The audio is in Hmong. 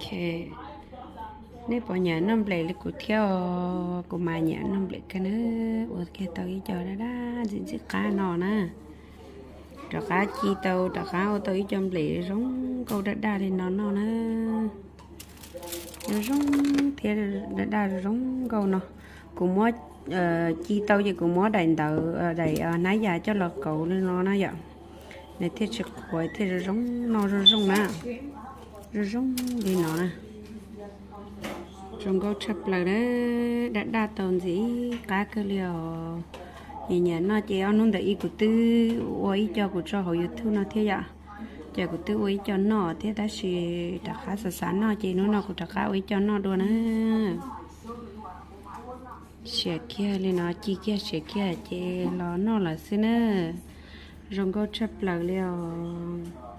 Ok, nej puas nyiam noj nplej li kuv thiab os? Kuv mas nyiam noj nplej kawg na. Ua kiag tau ib co daj daj ntxim ntxim qab no na. Rov qab ci tau, rov qab ua tau ib co nplej zoo nkauj daj daj li no noj na. Zoo zoo thiab daj daj zoo nkauj no. Kuv muab ci tau ces kuv muab daim ntawv, daim hnab yas coj los kauv li no na yom. Nws thiaj tsis qhuav thiaj zoo zoo noj zoo zoo na. Zoo zoo li no na. Zoo nkauj tshaj plaws na, daj daj tau ntxim qab kawg li os. Nyiam nyiam noj ces ob hnub ntawm ib kuv twb ua ib co kuv tso hauv YouTube no thiab yom. Ces kuv twb ua ib co noj thiab tab sis rov qab xav xav noj ces hnub no kuv rov qab ua ib co noj dua na. Siav kiag li no, ci kiag siav kiag ces los noj lawm xwb na. Zoo nkauj tshaj plaws li os.